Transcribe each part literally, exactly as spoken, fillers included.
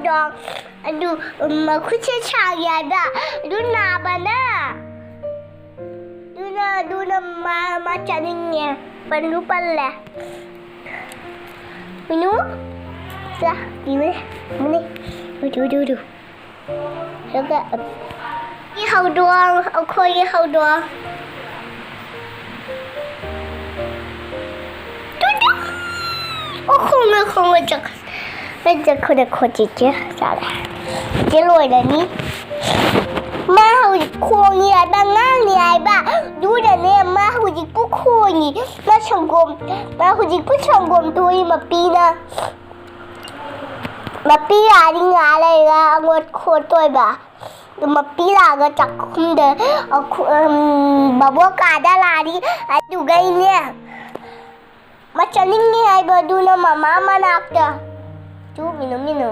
ꯑꯗꯣ, ꯑꯗꯨ, ꯎꯝ, ꯃꯈꯨꯠꯁꯦ ꯁꯥꯡꯉꯦ ꯍꯥꯏꯕ꯫ ꯑꯗꯨ ꯅꯥꯕꯅ꯫ ꯑꯗꯨꯅ, ꯑꯗꯨꯅ ꯃꯥ, ꯃꯥ ꯆꯥꯅꯤꯡꯉꯦ꯫ ꯄꯟꯂꯨ ꯄꯜꯂꯦ꯫ ꯃꯤꯅꯨ꯫ ꯆꯥ, ꯄꯤꯕꯅꯦ꯫ ꯄꯤꯕꯅꯦ꯫ ꯎꯗꯨ, ꯎꯗꯨ, ꯎꯗꯨ꯫ ꯑꯗꯨꯒ ꯍꯧꯗꯣꯡ, ꯑꯩꯈꯣꯏꯒꯤ ꯍꯧꯗꯣꯡ꯫ Two, two. ꯑꯣ, ꯈꯣꯡꯉꯦ, ꯈꯣꯡꯉꯦ, ꯆꯠꯈ꯭ꯔꯦ꯫ ꯆꯠꯈ꯭ꯔꯦ, ꯈꯣꯠ ꯆꯤꯆꯦ꯫ ꯆꯠꯂꯦ꯫ ꯆꯦ ꯂꯣꯏꯔꯅꯤ꯫ ꯃꯥ ꯍꯧꯖꯤꯛ ꯈꯣꯡꯉꯤ ꯍꯥꯏꯕ, ꯉꯥꯡꯉꯤ ꯍꯥꯏꯕ꯫ ꯑꯗꯨꯅꯅꯦ, ꯃꯥ ꯍꯧꯖꯤꯛꯄꯨ ꯈꯣꯡꯉꯤ꯫ ꯃꯥ ꯁꯪꯒꯣꯝ, ꯃꯥ ꯍꯧꯖꯤꯛꯄꯨ ꯁꯪꯒꯣꯝ ꯊꯣꯛꯏ ꯃꯄꯤꯅ꯫ ꯃꯄꯤ ꯂꯥꯛꯑꯗꯤ ꯉꯥ ꯂꯩꯔꯒ ꯑꯉꯣꯠ ꯈꯣꯠꯇꯣꯏꯕ꯫ ꯑꯗꯨ ꯃꯄꯤ ꯂꯥꯛꯑꯒ ꯆꯥꯛꯈꯨꯝꯗ, ꯑꯈꯨ-, ꯎꯝ, ꯕꯕꯣꯛ ꯀꯥꯗ ꯂꯥꯛꯑꯗꯤ, ꯑꯗꯨꯒꯩꯅꯦ꯫ ꯃꯥ ꯆꯠꯅꯤꯡꯉꯦ ꯍꯥꯏꯕ ꯑꯗꯨꯅ ꯃꯃꯥ ꯃꯅꯥꯛꯇ꯫ ꯇꯨ, ꯃꯤꯅꯨ, ꯃꯤꯅꯨ꯫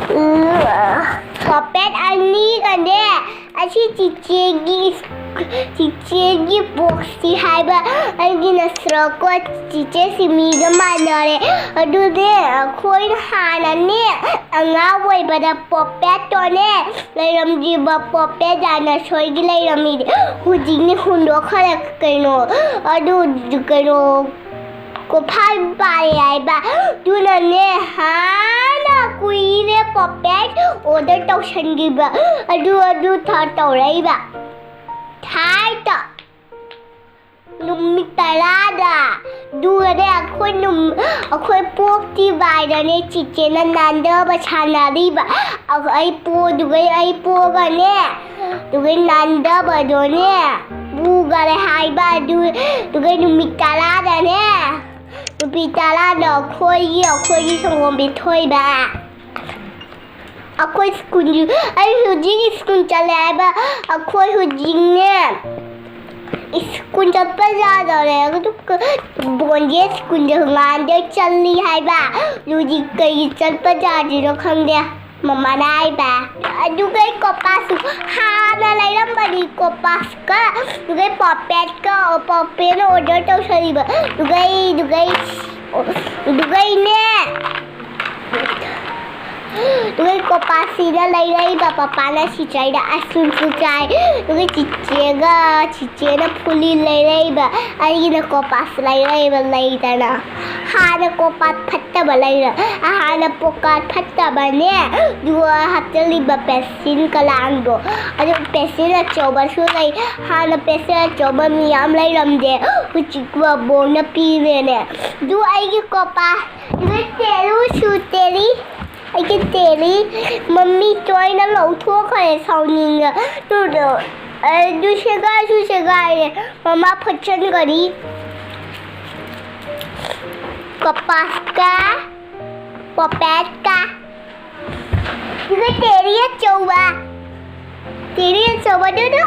ꯎꯝ, ꯄꯄꯦꯠ ꯑꯅꯤꯒꯅꯦ, ꯑꯁꯤ ꯆꯤꯆꯦꯒꯤ, ꯆꯤꯆꯦꯒꯤ ꯕꯣꯛꯁꯤ ꯍꯥꯏꯕ, ꯑꯩꯒꯤꯅ ꯁ꯭ꯔꯣꯀꯣ ꯆꯤꯆꯦ ꯁꯤꯃꯤꯒ ꯃꯥꯟꯅꯔꯦ꯫ ꯑꯗꯨꯅꯦ, ꯑꯩꯈꯣꯏꯅ ꯍꯥꯟꯅꯅꯦ, ꯑꯉꯥꯡ ꯑꯣꯏꯕꯗ ꯄꯣꯄꯦꯠꯇꯣꯅꯦ, ꯂꯩꯔꯝꯗ꯭ꯔꯤꯕ ꯄꯣꯄꯦꯠ ꯗꯥꯏꯅꯣꯁꯣꯔꯒꯤ ꯂꯩꯔꯝꯃꯤꯗꯤ꯫ ꯍꯧꯖꯤꯛꯅꯤ ꯍꯨꯟꯗꯣꯛꯈ꯭ꯔꯦ ꯀꯩꯅꯣ꯫ ꯑꯗꯨ ꯀꯩꯅꯣ, ꯀꯣꯐꯥꯏ ꯄꯥꯔꯦ ꯍꯥꯏꯕ꯫ ꯑꯗꯨꯅꯅꯦ, ꯍꯥꯟꯅ ꯀꯨꯏꯔꯦ ꯄꯣꯄꯦꯠ ꯑꯣꯔꯗꯔ ꯇꯧꯁꯟꯈꯤꯕ꯫ ꯑꯗꯨ, ꯑꯗꯨ ꯊ-, ꯇꯧꯔꯛꯏꯕ꯫ ꯊꯥꯏꯇ꯫ ꯅꯨꯃꯤꯠ ꯇꯔꯥꯗ꯫ ꯑꯗꯨꯒꯅꯦ, ꯑꯩꯈꯣꯏ ꯅꯨꯝ-, ꯑꯩꯈꯣꯏ ꯄꯣꯛꯇ꯭ꯔꯤꯉꯩꯗꯅꯦ, ꯆꯤꯆꯦꯅ ꯅꯥꯟꯗꯕ ꯁꯥꯟꯅꯔꯤꯕ꯫ ꯑ-, ꯑꯩ ꯄꯣ-, ꯑꯗꯨꯒꯩ ꯑꯩ ꯄꯣꯛꯑꯒꯅꯦ, ꯑꯗꯨꯒꯩ ꯅꯥꯟꯗꯕꯗꯣꯅꯦ, ꯄꯨꯈꯔꯦ ꯍꯥꯏꯕ꯫ ꯑꯗꯨ, ꯑꯗꯨꯒꯩ ꯅꯨꯃꯤꯠ ꯇꯔꯥꯗꯅꯦ, ꯅꯨꯃꯤꯠ ꯇꯔꯥꯗ ꯑꯩꯈꯣꯏꯒꯤ, ꯑꯩꯈꯣꯏꯒꯤ ꯁꯪꯒꯣꯝ ꯄꯤꯊꯣꯛꯏꯕ꯫ ꯑꯩꯈꯣꯏ ꯁ꯭ꯀꯨꯜ, ꯑꯩ ꯍꯧꯖꯤꯛ ꯁ꯭ꯀꯨꯜ ꯆꯠꯂꯦ ꯍꯥꯏꯕ꯫ ꯑꯩꯈꯣꯏ ꯍꯧꯖꯤꯛꯅꯦ, ꯁ꯭ꯀꯨꯜ ꯆꯠꯄ ꯌꯥꯗꯔꯦ꯫ ꯑꯗꯨꯒ ꯕꯣꯟꯁꯦ ꯁ꯭ꯀꯨꯜꯗ ꯉꯥꯟꯗ ꯆꯠꯂꯤ ꯍꯥꯏꯕ꯫ ꯍꯧꯖꯤꯛ ꯀꯩꯒꯤ ꯆꯠꯄ ꯌꯥꯗ꯭ꯔꯤꯅꯣ ꯈꯪꯗꯦ꯫ ꯃꯃꯥꯅ ꯍꯥꯏꯕ꯫ ꯑꯗꯨꯒ ꯑꯩ ꯀꯣꯄꯥꯁꯨ ꯍꯥꯟꯅ ꯂꯩꯔꯝꯕꯅꯤ, ꯀꯣꯄꯥꯁꯀ, ꯑꯗꯨꯒ ꯑꯩ ꯄꯣꯄꯦꯠꯀ, ꯄꯣꯄꯦꯠꯅ ꯑꯣꯔꯗꯔ ꯇꯧꯁꯜꯂꯤꯕ꯫ ꯑꯗꯨꯒ ꯑꯩ, ꯑꯗꯨꯒ ꯑꯩ, ꯑꯗꯨꯒ ꯑꯩꯅꯦ, ꯑꯗꯨꯒ ꯀꯣꯄꯥꯁꯤꯅ ꯂꯩꯔꯛꯏꯕ ꯄꯄꯥꯅ ꯁꯤꯆꯥꯏꯗ ꯑꯥꯏꯁ ꯀ꯭ꯔꯤꯝꯁꯨ ꯆꯥꯏ꯫ ꯑꯗꯨꯒ ꯆꯤꯆꯦꯒ ꯆꯤꯆꯦꯅ ꯐꯨꯂꯤ ꯂꯩꯔꯛꯏꯕ, ꯑꯩꯒꯤꯅ ꯀꯣꯄꯥꯁ ꯂꯩꯔꯛꯏꯕ꯫ ꯂꯩꯗꯅ ꯍꯥꯟꯅ ꯀꯣꯄꯥꯁ ꯐꯠꯇꯕ ꯂꯩꯔ ꯍꯥꯟꯅ ꯄꯣꯀꯥꯠ ꯐꯠꯇꯕꯅꯦ꯫ ꯑꯗꯨꯒ ꯍꯥꯞꯆꯜꯂꯤꯕ ꯄꯦꯟꯁꯤꯜ ꯀꯂꯥꯡꯗꯣ, ꯑꯗꯨ ꯄꯦꯟꯁꯤꯜ ꯑꯆꯧꯕꯁꯨ ꯂꯩ꯫ ꯍꯥꯟꯅ ꯄꯦꯟꯁꯤꯜ ꯑꯆꯧꯕ ꯃꯌꯥꯝ ꯂꯩꯔꯝꯗꯦ, ꯍꯧꯖꯤꯛ ꯕꯣꯛꯅ ꯄꯤꯔꯦꯅꯦ꯫ ꯑꯗꯨ ꯑꯩꯒꯤ ꯀꯣꯄꯥ, ꯑꯗꯨ ꯇꯦꯔꯨꯁꯨ ꯇꯦꯔꯤ, ꯑꯩꯒꯤ ꯇꯦꯔꯤ ꯃꯃꯤ ꯇꯣꯏꯅ ꯂꯧꯊꯣꯛꯈ꯭ꯔꯦ ꯁꯥꯎꯅꯤꯡꯉ꯫ ꯑꯗꯨꯗꯣ ꯑꯗꯨ ꯁꯦꯒꯥꯏꯁꯨ ꯁꯦꯒꯥꯏꯔꯦ꯫ ꯃꯃꯥ ꯐꯠꯆꯟꯒꯅꯤ꯫ ꯀꯣꯄꯥꯁꯀ ꯄꯣꯄꯦꯠꯀ꯫ ꯑꯗꯨꯒ ꯇꯦꯔꯤ ꯑꯆꯧꯕ, ꯇꯦꯔꯤ ꯑꯆꯧꯕꯗꯨꯗꯣ꯫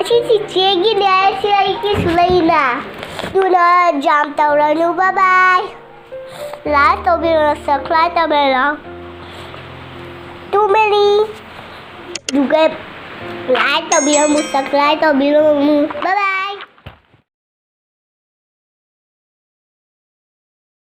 ꯑꯁꯤ ꯆꯤꯆꯦꯒꯤꯅꯦ, ꯑꯁꯤ ꯑꯩꯒꯤꯁꯨ ꯂꯩꯅ꯫ ꯑꯗꯨꯅ ꯖꯥꯝ ꯇꯧꯔꯅꯨ, bye bye꯫ Like ꯇꯧꯕꯤꯔꯣ, subscribe ꯇꯧꯕꯤꯔꯣ꯫ Too many꯫ ꯑꯗꯨꯒ like ꯇꯧꯕꯤꯔꯝꯃꯨ, subscribe ꯇꯧꯕꯤꯔꯝꯃꯨ꯫ Bye bye꯫